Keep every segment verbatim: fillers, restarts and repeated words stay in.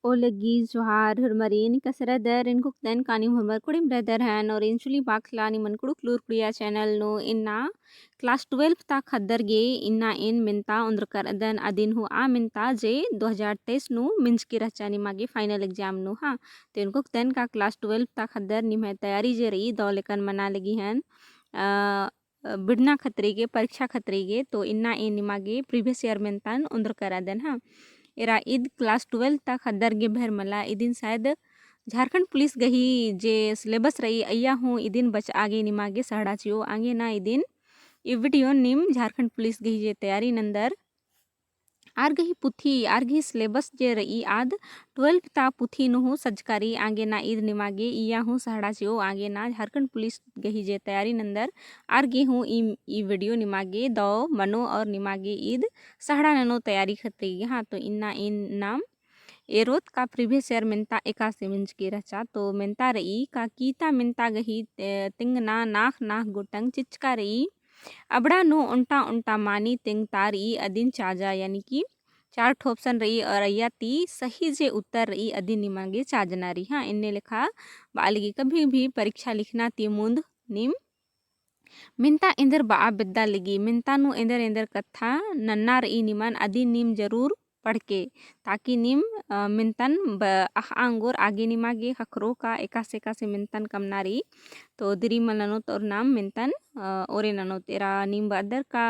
ओलगी जोहार हुरमरिन कसरदर इनकुक तन कानी हुरमर कुड़िम रदर हन और इंचुली बाखला निमन कुड़ुक लूर कुड़िया channel नू इन्ना class twelve ता खद्दर गे इन्ना एन मेन्ता उन्द्र कर अदन अदिन हूँ आ मेन्ता जे दो हज़ार तेईस नू मिंजकी रहचा निमा गे final exam नू हाँ। तो इनकुक तन का class twelve ता खद्दर निम्है तैयारी जे रई दौ लेकन मना लगी हन। अ, अ, बिड़ना खतरी गे, परीक्षा खतरी गे, तो इन्ना एन निमा गे previous year मेन्तन उन्द्र कर अदन हाँ। एरा ईद class twelve ता खद्दर गे भर मला, इदिन शायद झारखंड पुलिस गही जे syllabus रई, अइया हूँ इदिन बचआ गे निमा गे सहड़ा चिओ आंगे ना इदिन। ई video नीम झारखंड पुलिस गही जे तैयारी नंदर आर गही पुथी, आर गही syllabus जे रई आद twelve ता पुथी नू हूँ सज्जका रई आंगे ना ईद निमा गे इया हूँ सहड़ा चिओ आंगे ना झारखंड पुलिस गही जे तैयारी नंदर आर गे हूँ ई, ई video निमा गे दौ मनो और निमा गे ईद सहड़ा ननो तैयारी खतरी गे हाँ। तो इन्ना एन नाम एरोत का previous year मेन्ता एकासे मिंजकी रहचा। तो मेन्ता रई का कीता मेन्ता गही, ए, तिंगना नाख नाख गोटंग चिचका रई। अबड़ा नू ओन्टा ओन्टा मानी तेंगता रई अदिन चाजा, यानी कि चार ठो option रई और अइया ती सही जे उत्तर रई अदिन निमा गे चाजना रई हाँ। एन्ने लेखा बआ लगी कभी भी परीक्षा लिखना ती मुन्द नीम मेन्ता एन्देर बआ बेद्दा लगी, मेन्ता नू एन्देर एन्देर कत्था नन्ना रई निमन अदिन नीम जरूर पढ़के, ताकि नीम, अ, मेन्तन ब-, अख़आ ओंगोर आगे निमा गे ख़क्खरो का एकासे एकासे मेन्तन कमना रई। तो दिरी मल ननोत और नाम मेन्तन, अ, ओरे ननोत एरा नीम बअदर का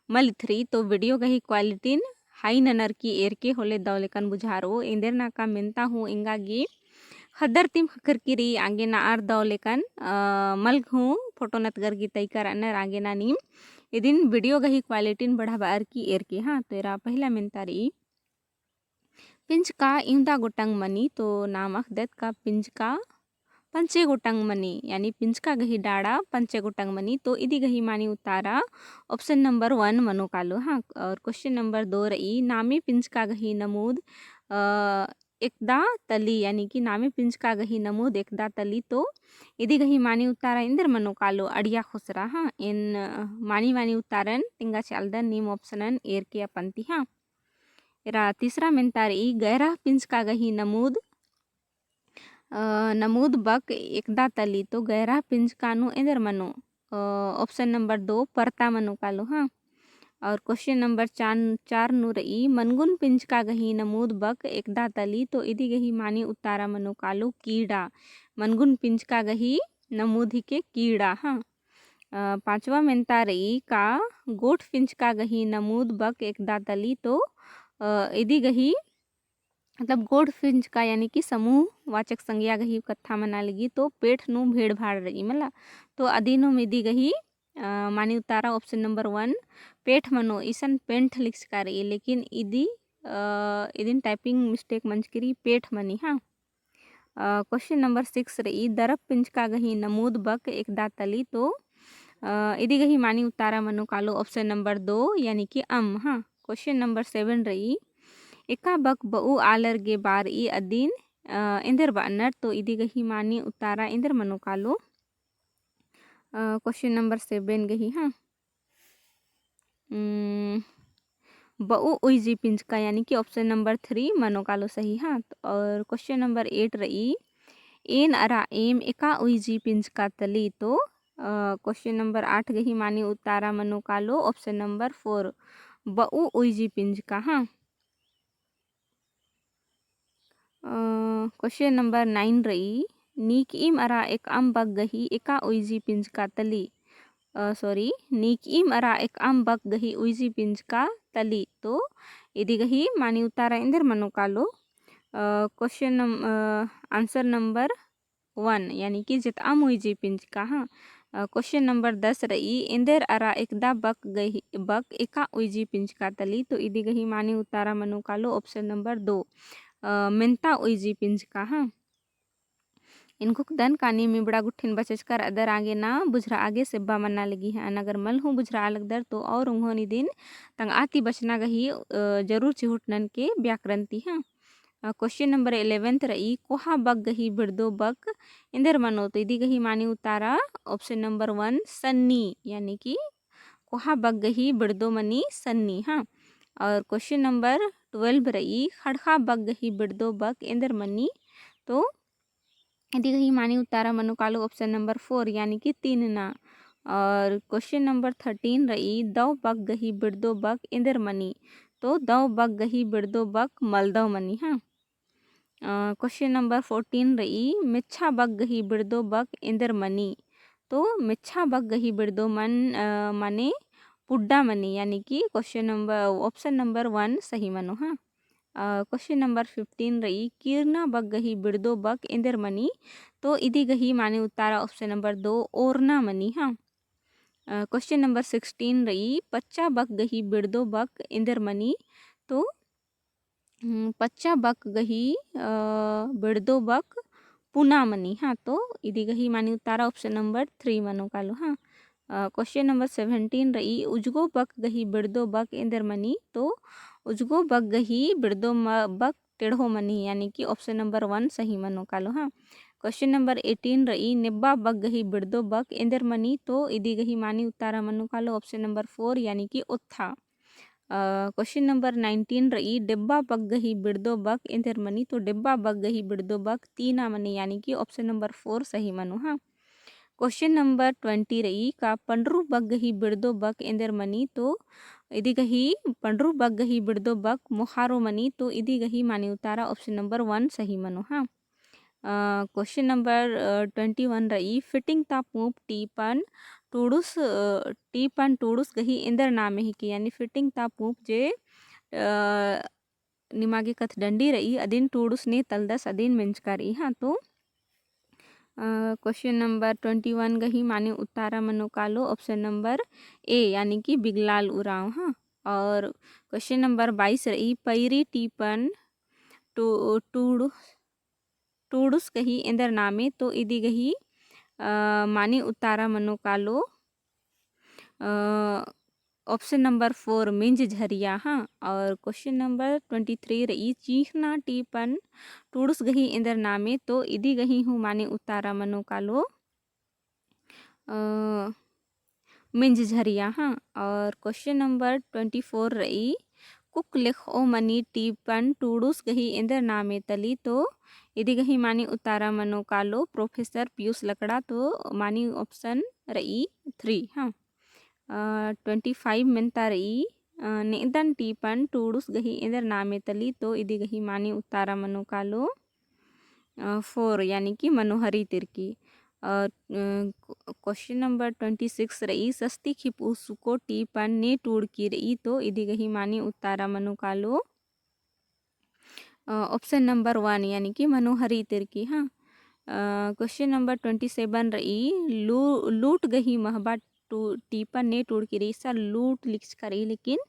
मल इथरी। तो video गही quality न high ननर की एरके होले दौ लेकन बुझारो एन्देर ना का मेन्ता हूँ एंगा गे ख़द्दर तिम ख़क्खरकी रई आंगे ना आर दौ लेकन, अ, मल हूँ photo नतगर की तैकर अनर आंगे ना नीम इदिन video गही quality न बढ़ाबअर की एरके हाँ। तो एरा पहिला मेन्ता रई पिंजका इवंदा गोटंग मनी, तो नाम अख़दत का पिंजका पंचे गोटंग मनी, यानी पिंजका गही डाड़ा पंचे गोटंग मनी। तो इदी गही मानी उतारा option number one मनो कालो हाँ। और question number दो रई नामे पिंजका गही नमूद, अ, एकदा तली, यानी कि नामे पिंजका गही नमूद एकदा तली। तो इदी गही मानी उतारा एन्देर मनो कालो अड़िया खुसरा हाँ। एन, अ, मानी मानी उतारन तिंगा चालदन नीम option न एरके अपन ती हाँ। एरा तीसरा मेन्ता रई गैरह पिंजका गही नमूद, अ, नमूद बक एकदा तली। तो गैरह पिंजका नू एन्देर मनो, अ, option number दो परता मनो कालो हाँ। और question number चार, चार नू रई मनगुन पिंजका गही नमूद बक एकदा तली। तो इदी गही मानी उतारा मनो कालो कीड़ा। मनगुन पिंजका गही नमूद हिके कीड़ा हाँ। अ, पाँचवा मेन्ता रई का गोठ पिंजका गही नमूद बक एकदा तली। तो, अ, इदी गही मतलब गोठ पिंजका यानी कि समूह वाचक संज्ञा गही कत्था मना लगी। तो पेठ नू भीड़ भाड़ रई मला। तो अदिन हूँ इदी गही, अ, मानी उतारा option number one पेठ मनो, इसन पेंठ लिखचका रई, लेकिन इदी, अ, इदिन typing mistake मंजकी रई, पेठ मनी हाँ। अ, question number six रई दरप पिंजका गही नमूद बक एकदा तली। तो, अ, इदी गही मानी उतारा मनो कालो option number दो यानी कि अम हाँ। Question number seven रई एका बक बऊ आलर गे बारई अदिन, अ, एन्देर बअनर। तो इदी गही मानी उतारा एन्देर मनो कालो, अ, question number seven गही हाँ। उम, बऊ उइजी पिंजका यानी कि option number three मनो कालो सही हाँ। और question number eight रई एन अरा एम एका उइजी पिंजका तली। तो, अ, question number आठ गही मानी उतारा मनो कालो option number four बऊ उइजी पिंजका हाँ। अ, question number nine रई नीकइम अरा एकअम बक गही एका उइजी पिंजका तली। अ, sorry, नीकइम अरा एकअम बक गही उइजी पिंजका तली। तो इदी गही मानी उतारा एन्देर मनो कालो, अ, question नम-, अ, answer number one यानी कि जेतअम उइजी पिंजका हाँ। अ, question number दस रई एन्देर अरा एकदा बक गही, बक एका उइजी पिंजका तली। तो इदी गही मानी उतारा मनो कालो option number दो, अ, मेन्ता उइजी पिंजका हाँ। इनकुक दन कानी मिबड़ा गुट्ठिन बचचकर अदर आगे ना बुझरा आगे सेब्बा मन्ना लगी है। अगर मल हूँ बुझरा लगदर तो और उंगोन इदिन तंग आती बचना गही, अ, जरूर चिहुटनन के व्याकरण ती हाँ। अ, question number eleventh रई कोहा बक गही बिड़दो बक एन्देर मनो। तो इदी गही मानी उतारा option number one सन्नी यानी कि कोहा बक गही बिड़दो मनी सन्नी हाँ। और question number twelve रई, खड़खा बक गही बिड़दो बक एन्देर मनी। तो इदी गही मानी उत्तारा मनो कालो option number four यानी कि तीन ना। और question number thirteen रई, दव बक गही बिड़दो बक एन्देर मनी। तो दव बक गही बिड़दो बक मलदव मनी, हाँ। अ, question number fourteen रई, मेच्छा बक गही बिड़दो बक एन्देर मनी। तो मेच्छा बक गही बिड़दो मन, अ, मने पुड्डा मनी, यानी कि question number, option number one सही मनो, हाँ। अ, question number fifteen रई, कीरना बक गही बिड़दो बक एन्देर मनी। तो इदी गही माने उत्तारा option number दो ओरना मनी, हाँ। अ, question number sixteen रई, पच्चा बक गही बिड़दो बक एन्देर मनी। तो हम्म, पच्चा बक गही, अ, बिड़दो बक पुना मनी, हाँ। तो इदी गही मानी उत्तारा option number three मनो कालो, हाँ। अ, question number seventeen रई, उजगो बक गही बिड़दो बक एन्देर मनी। तो उजगो बक गही बिड़दो म-, बक टेढ़ो मनी, यानी कि option number one सही मनो कालो, हाँ। Question number eighteen रई, नेब्बा बक गही बिड़दो बक एन्देर मनी। तो इदी गही मानी उत्तारा मनो कालो option number four यानी कि ओत्था। अ, question number nineteen रई, डेब्बा बक गही बिड़दो बक एन्देर मनी। तो डेब्बा बक गही बिड़दो बक तीना मनी, यानी कि option number four सही मनो, हाँ। Question number twenty रई, का पंडरू बक गही बिड़दो बक एन्देर मनी। तो इदी गही पंडरू बक गही बिड़दो बक मोहारो मनी। तो इदी गही मानी उत्तारा option number one सही मनो, हाँ। अ, question number, अ, twenty one रई, fitting ता पूंप टीपन टूड़ुस, अ, टीपन टूड़ुस गही एन्देर नामे हिकी, यानी fitting ता पूंप जे, अ, निमागे कथडंडी रई, अदिन टूड़ुस ने तलदस, अदिन मेंजका रई, हाँ। तो, अ, question number twenty one गही माने उत्तारा मनो कालो option number A, यानी कि बिगलाल उराँव, हाँ। और question number बाईस रई, पैरी टीपन टू-, टूड़-, टूड़ुस गही एन्देर नामे। तो इदी गही, अ, माने उत्तारा मनो कालो, अ, option number four मिंज झरिया, हाँ। और question number twenty three रई, चींख़ना टीपन टूड़ुस गही एन्देर नामे। तो इदी गही हूँ माने उत्तारा मनो कालो, अ, मिंज झरिया, हाँ। और question number twenty four रई, कुक लेखओ मनी टीपन टूड़ुस गही एन्देर नामे तली। तो इदी गही मानी उत्तारा मनो कालो professor पीयूष लकड़ा। तो मानी option रई three, हाँ। अ, twenty five मेन्ता रई, अ, नेदन टीपन टूड़ुस गही एन्देर नामे तली। तो इदी गही मानी उत्तारा मनो कालो, अ, four यानी कि मनोहरी तिर्की। अ, अ, question number twenty six रई, सस्ती खिपऊ सुको टीपन ने टूड़की रई। तो इदी गही मानी उत्तारा मनो कालो, अ, option number one यानी कि मनोहरी तिर्की, हाँ। अ, question number twenty seven रई, लू-, लूट गही महबा टू-, टीपन ने टूड़की रई, इसन लूट लिखचका रई, लेकिन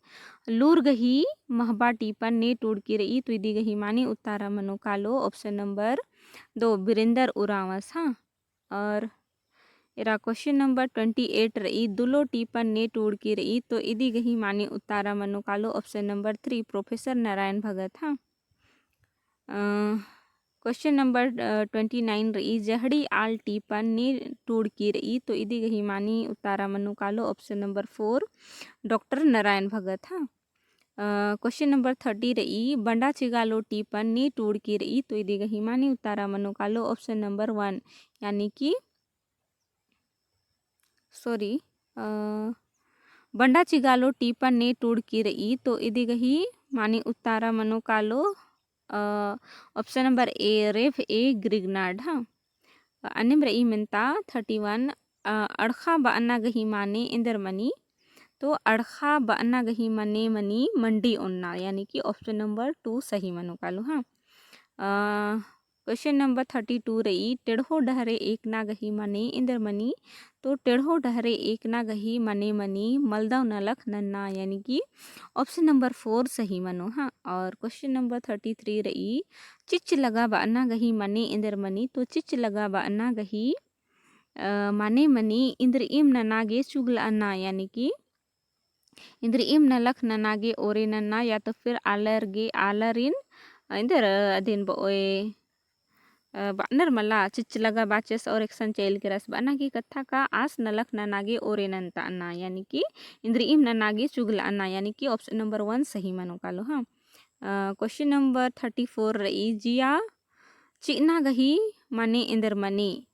लूर गही महबा टीपन ने टूड़की रई। तो इदी गही मानी उत्तारा मनो कालो option number दो बिरेंदर उराँवस, हाँ। और एरा question number twenty eight रई, दुलो टीपन ने टूड़की रई। तो इदी गही माने उत्तारा मनो कालो option number three professor नारायण भगत, हाँ। अ, question number, अ, twenty nine रई, जहड़ी आल टीपन ने टूड़की रई। तो इदी गही माने उत्तारा मनो कालो option number four doctor नारायण भगत, हाँ। अ, question number thirty रई, बंडा चिगालो टीपन ने टूड़की रई। तो इदी गही माने उत्तारा मनो कालो option number one यानी कि, sorry, अ, बंडा चिगालो टीपन ने टूड़की रई। तो इदी गही माने उत्तारा मनो कालो, अ, option number A, रेफ ए ग्रिगनाड, हाँ। अन्नेम रई मेन्ता thirty one, अ, अड़खा बअना गही माने एन्देर मनी। तो अड़खा बअना गही मने मनी मंडी ओन्ना, यानी कि option number two सही मनो कालो, हाँ। अ, question number thirty two रई, टेढ़ो डहरे एकना गही मने एन्देर मनी। तो टेढ़ो डहरे एकना गही मने मनी मलदव नलख नन्ना, यानी कि option number four सही मनो, हाँ। और question number thirty three रई, चिच्च लगा बअना गही मने एन्देर मनी। तो चिच्च लगा बअना गही, अ, मने मनी इन्द्रिइम नना गे चुगलअना, यानी कि इन्द्रिइम नलख नना गे ओरे नन्ना, या तो फिर आलर गे, आलरिन, अ, इन्दर, अ, अदिन बओय, अ, बअनर मला चिच्च लगा बाचस और एकसन चइल केरस बअना की कत्था का आस नलख नना गे ओरे नन्तअना, यानी कि इन्द्रिइम नना गे चुगलअना, यानी कि option number one सही मनो कालो, हाँ। अ, question number thirty four रई, जिया चि'अना गही माने एन्देर मनी।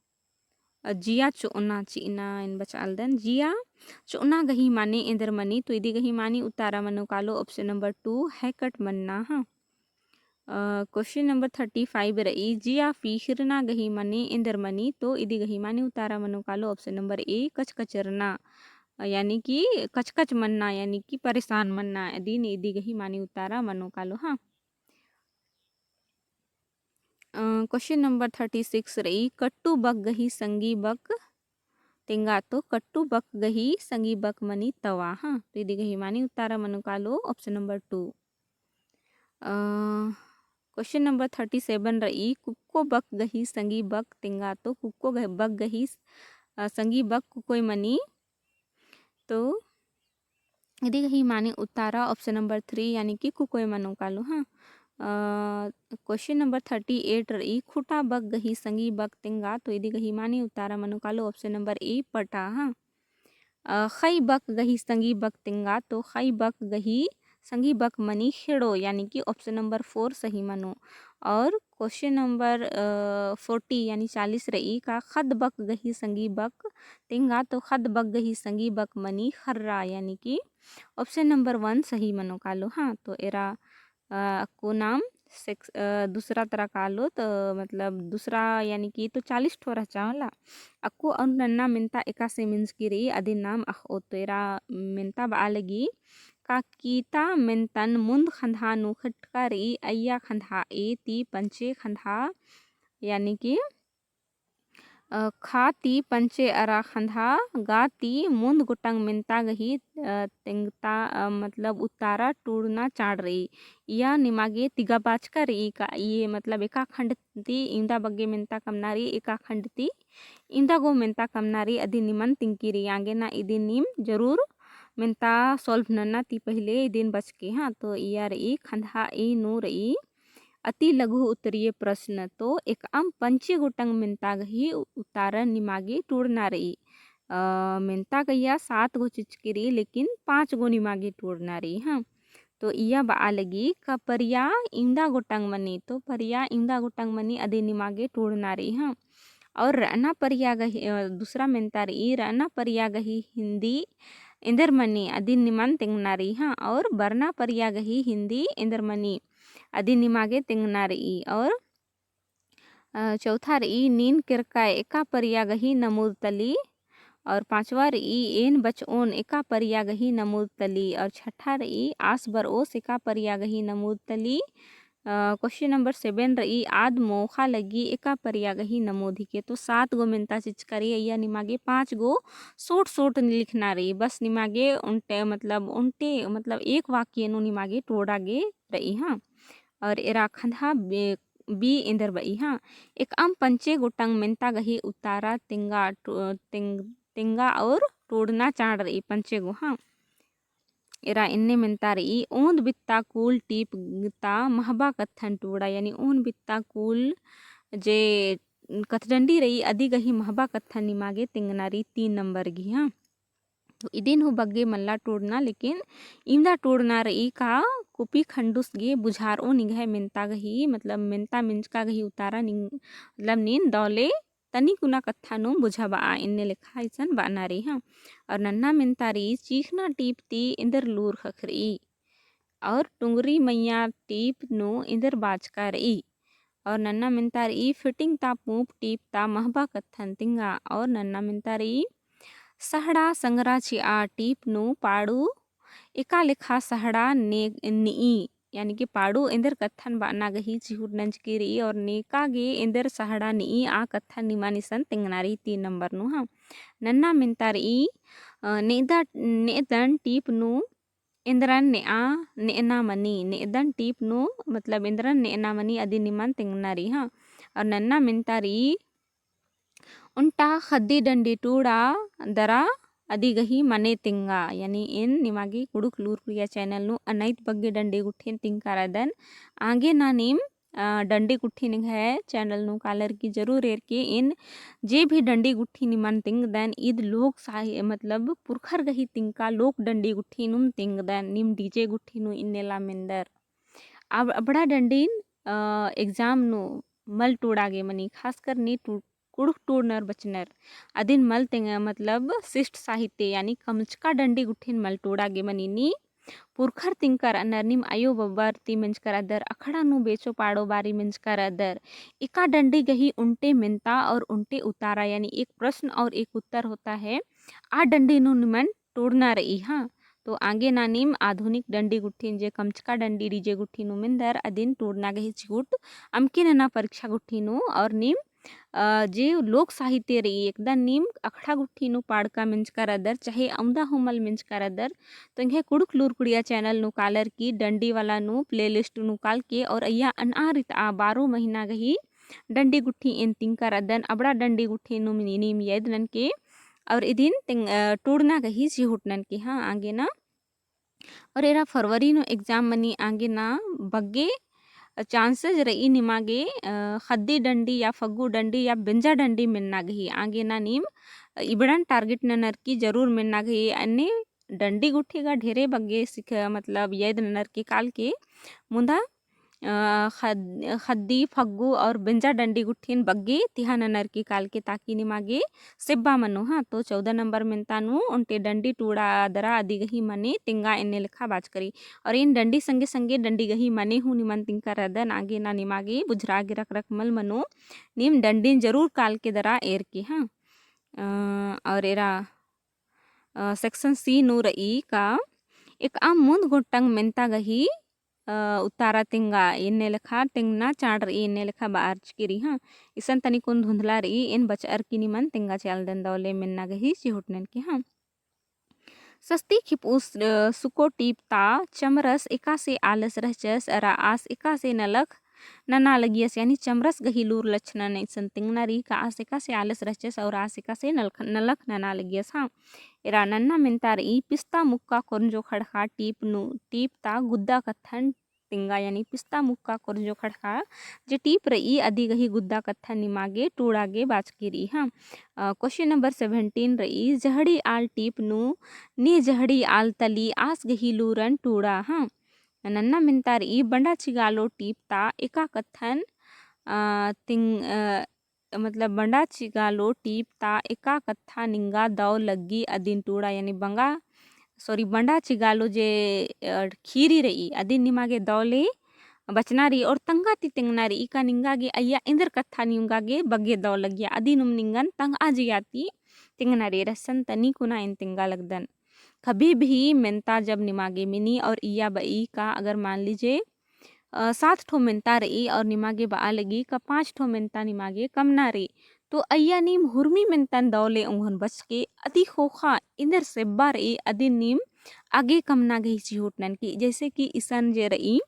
अ, जिया चो'अना, चि'अना एन बचआलदन। जिया चो'अना गही माने एन्देर मनी, तो इदी गही माने उत्तरा मनो कालो option number two, हैकट मन्ना, हाँ। अ, question number thirty five रई, जिया पीखरना गही माने एन्देर मनी, तो इदी गही माने उत्तरा मनो कालो option number A, कचकचरना। अ, यानी कि कचकच मन्ना, यानी कि परेशान मन्ना, अदिन इदी गही माने उत्तरा मनो कालो, हाँ। अ, question number thirty six रई, कट्टू बक गही संगी बक तेंगा, तो कट्टू बक गही संगी बक मनी तवा, हाँ। तो इदी गही माने उत्तरा मनो कालो option number two। अ, question number thirty seven रई, कुक्को बक गही संगी बक तेंगा, तो कुक्को गह-, बक गही, अ, संगी बक कुकोय मनी। तो इदी गही माने उत्तरा option number three, यानी कि कुकोय मनो कालो, हाँ। अ, question number thirty eight रई, खुटा बक गही संगी बक तेंगा, तो इदी गही माने उत्तरा मनो कालो option number A, पटा, हाँ। अ, खई बक गही संगी बक तेंगा, तो खई बक गही संगी बक मनी खेड़ो, यानी कि option number four सही मनो। और question number, अ, forty यानी चालीस रई, का खद बक गही संगी बक तेंगा, तो खद बक गही संगी बक मनी खर्रा, यानी कि option number one सही मनो कालो, हाँ। तो एरा, अ, अक्कु नाम sec-, अ, दूसरा तरा कालो, तो मतलब दूसरा यानी कि तो चालीस ठो रहचा होला। अक्कु और नन्ना मेन्ता एकासे मिंजकी रई, अदिन नाम अख़ओत। तो एरा मेन्ता बआ लगी, का कीता मेन्तन मुन्द खंधा नू खटका रई, अइया खंधा ए ती पंचे खंधा, यानी कि, अ, खा ती पंचे अरा खंधा, गा ती मुन्द गोटंग मेन्ता गही, अ, तेंगता, अ, मतलब उत्तरा टूड़ना चाड़ रई। इया निमागे तिगा बाचका रई का, इये मतलब एका खंड ती इवंदा बग्गे मेन्ता कमना रई, एका खंड ती इवंदा गो मेन्ता कमना रई, अदिन निमन तिंगकी रई। आगे ना इदिन नीम जरूर मेन्ता solve नन्ना ती पहिले इदिन बचके, हाँ। तो इया रई खंधा ए नू रई अति लघु उत्तरीय प्रश्न, तो एकअम पंचे गोटंग मेन्ता गही उ-, उत्तरन निमागे टूड़ना रई। अ, मेन्ता गही सात गो चिचकी रई, लेकिन पाँच गो निमागे टूड़ना रई, हाँ। तो इया बआ लगी का परिया इवंदा गोटंग मनी, तो परिया इवंदा गोटंग मनी अदिन निमागे टूड़ना रई, हाँ। और रअना परिया गही, अ, दूसरा मेन्ता रई, रअना परिया गही हिन्दी एन्देर मनी अदिन निमन तेंगना रई, हाँ। और बरना परिया गही हिन्दी एन्देर मनी अदिन निमागे तेंगना रई। और, अ, चौथा रई, नीन केरका एका परिया गही नमूद तली। और पाँचवा रई, एन बचओन एका परिया गही नमूद तली। और छठा रई, आस बरओस एका परिया गही नमूद तली। अ, question number seven रई, आद मोख़ा लगी एका परिया गही नमूद हिके। तो सात गो मेन्ता चिचका रई, अइया निमागे पाँच गो short short लिखना रई, बस निमागे ओन्टे, मतलब ओन्टे, मतलब एक वाक्य नू निमागे टूड़ा गे रई, हाँ। और एरा खंधा बे-, B एन्देर बई, हाँ। एकअम पंचे गोटंग मेन्ता गही उत्तरा तेंगा, टो-, तेंग-, तेंगा और टूड़ना चाड़ रई पंचे गो, हाँ। एरा एन्ने मेन्ता रई, ओन्द बित्ता कूल टीप ता महबा कत्थन टूड़ा, यानी ओन्द बित्ता कूल जे कथडंडी रई, अदी गही महबा कत्थन निमागे तेंगना रई तीन नंबर गही, हाँ। तो इदिन हूँ बग्गे मल्ला टूड़ना, लेकिन इवंदा टूड़ना रई का कुपी खंडुस गे बुझारओ निंग्है मेन्ता गही, मतलब मेन्ता मिंजका गही उत्तरा निंग-, मतलब नीन दौले तनी कुना कत्था नू बुझाबआ, एन्ने लेखा इसन बअना रई, हाँ। और नन्ना मेन्ता रई, चीखना टीप ती एन्देर लूर ख़क्खरई। और टुंगरी मइय्याँ टीप नू एन्देर बाचका रई। और नन्ना मेन्ता रई, फिटिंग ता पूंप टीप ता महबा कत्थन तिंगा। और नन्ना मेन्ता रई, सहड़ा संगरा चिआ टीप नू पाड़ू एका लेखा सहड़ा ने-, निई। यानी कि पाड़ू एन्देर कत्थन बअना गही चिहुट नंजकी रई और नेका गे एन्देर सहड़ा निई आ कत्थन निमन इसन तेंगना रई तीन नंबर नू, हाँ। नन्ना मेन्ता रई, अ, नेदा-, नेदन टीप नू एन्देरन नेआ, नेअना मनी, नेदन टीप नू, मतलब एन्देरन नेअना मनी अदिन निमन तेंगना रई, हाँ। और नन्ना मेन्ता रई, ओन्टा ख़द्दी डंडी टूड़ा दरा अदी गही मने तेंगा, यानी एन निमागे कुँड़ुख़ लूरकुरिया channel नू अनैत बग्गे डंडी गुट्ठिन तिंगका रअदन। आगे ना नीम, अ, डंडी गुट्ठिन निंग्है channel नू कालर की जरूर एरके। एन जे भी डंडी गुट्ठी निमन तिंगदन, ईद लोक साहि-, मतलब पुरखर गही तिंगका लोक डंडी गुट्ठी नुम तिंगदन, नीम DJ गुट्ठी नू इन्नेला मेन्दर। अब अबड़ा डंडीन, अ, exam नू मल टूड़ा गे मनी, खासकर नी टू-, कुँड़ुख़ टूड़नर बचनर। अदिन मल तेंग-, मतलब शिष्ट साहित्य यानी कमचका डंडी गुट्ठिन मल टूड़ा गे मनी नी। पुरखर तिंकर अनर नीम अयो बबर ती मेंजकर अदर, अखड़ा नू बेचो पाड़ो बारी मेंजकर अदर। एका डंडी गही उन्टे मेंता और उन्टे उतारा यानी एक प्रश्न और एक उत्तर होता है। आ डंडी नू निमन टूड़ना रई, हाँ। तो आगे ना नीम आधुनिक डंडी गुट्ठिन जे कमचका डंडी DJ गुट्ठी नू मेंदर अदिन टूड़ना गही चिहुट अमके नना परीक्षा गुट्ठी नू और नीम, अ, जे लोक साहित्य रई एकदम नीम अखड़ा गुट्ठी नू पाड़का मेंजकर अदर चाहे अउंदा हूँ मल मेंजकर अदर। तो एंग्है कुँड़ुख़ लूरकुड़िया channel नू कालर की डंडी वाला नू playlist नू काल के और अइय्या अनआ रितआ बारो महीना गही डंडी गुट्ठी एन तिंकर अदन, अबड़ा डंडी गुट्ठी नू नीम यैद ननके और इदिन तेंग-, अ, टूड़ना गही चिहुट ननके, हाँ, आगे ना। और एरा फरवरी नू exam मनी आगे ना बग्गे chances रई निमा गे, अ, ख़द्दी डंडी या फग्गु डंडी या बेंजा डंडी मेन्ना गही। आगे ना नीम इबड़न target ननर की जरूर मेन्ना गही। अन्ने डंडी गुट्ठी गा ढेरे बग्गे सिख, मतलब यैद ननर की काल के मुन्दा, अ, ख़द-, ख़द्दी, फग्गु और बेंजा डंडी गुट्ठिन बग्गे तिहा ननर की काल के ताकि निमा गे सेब्बा मनो, हाँ। तो चौदह नंबर मेन्ता नू ओन्टे डंडी टूड़ा दरा अदी गही मने तेंगा एन्ने लेखा बाचकरी। और एन डंडी संगे संगे डंडी गही मने हूँ निमन तिंकर अदन आगे ना निमा गे बुझरा गे रख रख मल मनो। नीम डंडीन जरूर काल के दरा एर के, हाँ। अ, और एरा अ, section C नू रई का एकअम मुन्द गोटंग मेन्ता गही, अ, उतारा तेंगा एन्ने लेखा तेंगना चाड़ रई एन्ने लेखा बाचकी रई, हाँ। इसन तनिकुन धुंधला रई एन बचअर की निमन तेंगा चालदन दौले मेन्ना गही चिहुट ननके, हाँ। सस्ती खिपउस, अ, सुको टीप ता चमरस एकासे आलस रहचस अरा आस एकासे नलख नना लगियस, यानी चमरस गही लूर लक्षणन इसन तेंगना रई का आस एकासे आलस रहचस और आस एकासे नलख, नलख नना लगियस, हाँ। एरा नन्ना मेन्ता रई पिस्ता मुक्का कोरंजो खड़खा टीप नू, टीप ता गुद्दा कत्थन तेंगा, यानी पिस्ता मुक्का कोरंजो खड़खा जे टीप रई अदी गही गुद्दा कत्थन निमा गे टूड़ा गे बाचकी रई, हाँ। अ, question number seventeen रई जहड़ी आल टीप नू नी जहड़ी आल तली आस गही लूरन टूड़ा, हाँ। नन्ना मेन्ता रई बंडा चिगालो टीप ता एका कत्थन, अ, तिंग-, अ, मतलब बंडा चिगालो टीप ता एका कत्था निंगा दौ लग्गी अदिन टूड़ा, यानी बंगा, sorry, बंडा चिगालो जे, अ, खीरी रई अदिन निमा गे दौ ले बचना रई और तंगा ती तेंगना रई का निंगा गे अइय्या एन्देर कत्था निंगा गे बग्गे दौ लग्गिया अदिनुम निंगन तंगआ जिया ती तेंगना रई रहसन तनी कुना एन तेंगा लगदन। कभी भी मेन्ता जब निमा गे मिनी और इय्या बई का अगर मान लीजिए, अ, सात ठो मेन्ता रई और निमा गे बआ लगी का पाँच ठो मेन्ता निमा गे कमना रई। तो अइय्या नीम हुरमी मेन्तन दौ ले ओंघोन बचके अदी ख़ोख़ा एन्देर सेब्बा रई अदिन नीम आगे कमना गही चिहुट ननकी। जैसे कि इसन जे रई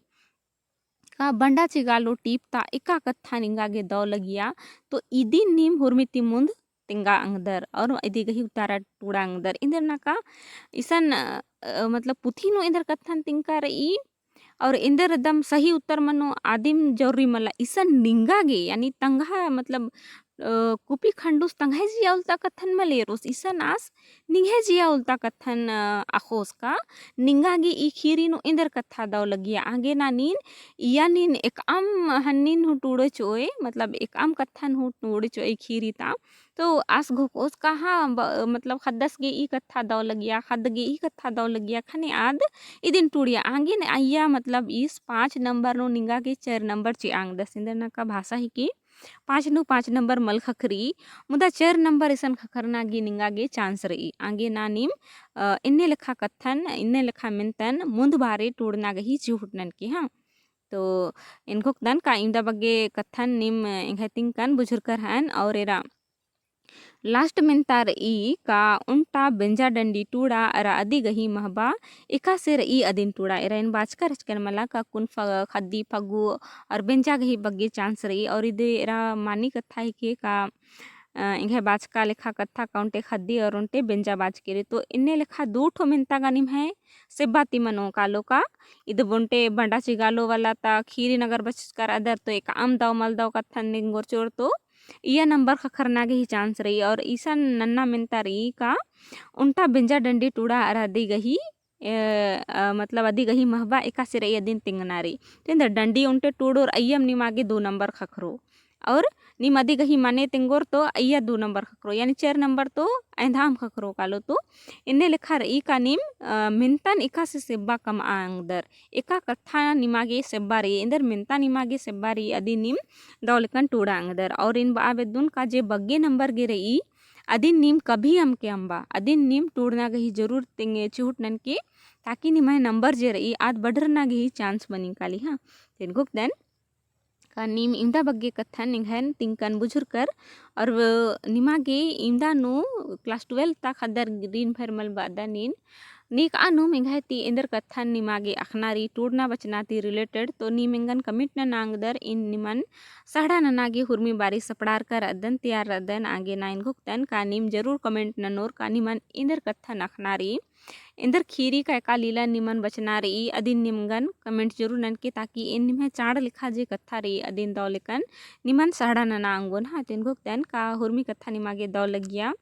का बंडा चिगालो टीप ता एका कत्था निंगा गे दौ लगिया, तो इदिन नीम हुरमी ती मुन्द तेंगा अंगदर और इदी गही उतारा टूड़ा अंगदर। एन्देर ना का इसन, अ, मतलब पुथी नू एन्देर कत्थन तिंका रई और एन्देर एकदम सही उत्तर मनो आदिम जरूरी मला। इसन निंगा गे यानी तंगहा मतलब, अ, कुपी खंडुस तंगहे जिया उल्ता कत्थन मल एरोस। इसन आस निंग्है जिया उल्ता कत्थन, अ, अख़ोस का निंगा गे ई खीरी नू एन्देर कत्था दौ लगिया। आगे ना नीन इया नीन एकअम हन्निन हूँ टूड़े चोए, मतलब एकअम कत्थन हूँ टूड़े चोए ई खीरी ता। तो आस घोकोस का हाँ, ब-, मतलब ख़द्दस गे ई कत्था दौ लगिया, ख़द्द गे ई कत्था दौ लगिया, ख़ने आद इदिन टूड़िया। आगे न अइया मतलब ईस पाँच नंबर नू निंगा गे चार नंबर चिआ अंगदस। एन्देर ना का भाषा ही की पाँच नू पाँच नंबर मल ख़क्खरी, मुदा चार नंबर इसन ख़क्खरना गे निंगा गे chance रई। आगे ना नीम, अ, इन्ने लेखा कत्थन, इन्ने लेखा मेन्तन मुन्द बारे टूड़ना गही चिहुट ननकी, हाँ। तो एन घोकदन का इवंदा बग्गे कत्थन नीम एंग्है तिंकन बुझुरकर हन और एरा last मेन्ता रई का ओन्टा बेंजा डंडी टूड़ा अरा अदी गही महबा एकासे रई अदिन टूड़ा। एरा एन बाचका रहचकन मला का कुन फ-, ख़द्दी फग्गु और बेंजा गही बग्गे chance रई और इदे एरा मानी कत्था हिके का, अ, एंग्है बाचका लेखा कत्था का ओन्टे ख़द्दी और ओन्टे बेंजा बाचकी रई। तो इन्ने लेखा दू ठो मेन्ता गा निम्है सेब्बा ती मनो कालो का। इद बोन्टे बंडा चिगालो वाला ता खीरी नगर बचकर अदर तो एकअम दौ मल दौ कत्थन निंगोर चोर तो इया नंबर ख़क्खरना गही chance रई और इसन नन्ना मेन्ता रई का ओन्टा बेंजा डंडी टूड़ा अरा अदी गही ए, अ, मतलब अदी गही महबा एकासे रई अदिन तिंगना रई। तो एन्देर डंडी ओन्टे टूड़ोर अइय्यम निमागे दो नंबर ख़क्खरो। और नीम अदी गही मने तिंगोर तो अइय्या दो नंबर ख़क्खरो, यानी चार नंबर तो एन्देरम ख़क्खरो कालो। तो एन्ने लेखा रई का नीम, अ, मेन्तन एकासे सेब्बा कमआ ओंगदर। एका कत्था निमागे सेब्बा रई, एन्देर मेन्ता निमागे सेब्बा रई, अदिन नीम दव लेकन टूड़ा ओंगदर। और एन बआ बेद्दन का जे बग्गे नंबर गे रई, अदिन नीम कभी अमके अम्बा, अदिन नीम टूड़ना गही जरूर तिंग चिहुट ननके, ताकि निम्है नंबर जे रई, आद बढ़रना गही chance बनी काली, हाँ। तेन घोखदन का नीम इवंदा बग्गे कत्थन एंग्हैन तिंकन बुझुरकर, और निमागे इवंदा नू class twelve ता ख़द्दर रीन भर मल बअदन नीन, नेकआ नूम एंग्है ती एन्देर कत्थन निमागे अख़ना रई टूड़ना बचना ती related, तो नीम एंगन comment नना ओंगदर। एन निमन सहड़ा नना गे हुरमी बारी सपड़ारकर अदन, तैयार रअदन। आगे ना एन घोखदन का नीम जरूर comment ननोर का निमन एन्देर कत्थन अख़ना रई, एन्देर ख़ीरी का एका लीला निमन बचना रई, अदिन निमगन comment जरूर ननके, ताकि एन निम्है चाड़ लेखा जे कत्था रई, अदिन दव लेकन निमन सहड़ा नना ओंगोन। हाँ, तेन घोखदन का हुरमी कत्था निमागे दव लग्गिया।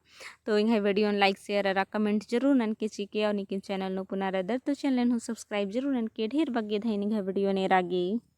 तो एंग्है video न like, share अरा comment जरूर ननके चिके, और नीकिन channel नू पुना रअदर तो channel नू subscribe जरूर ननके। ढेर बग्गे धैन एंग्है video न एरा गे।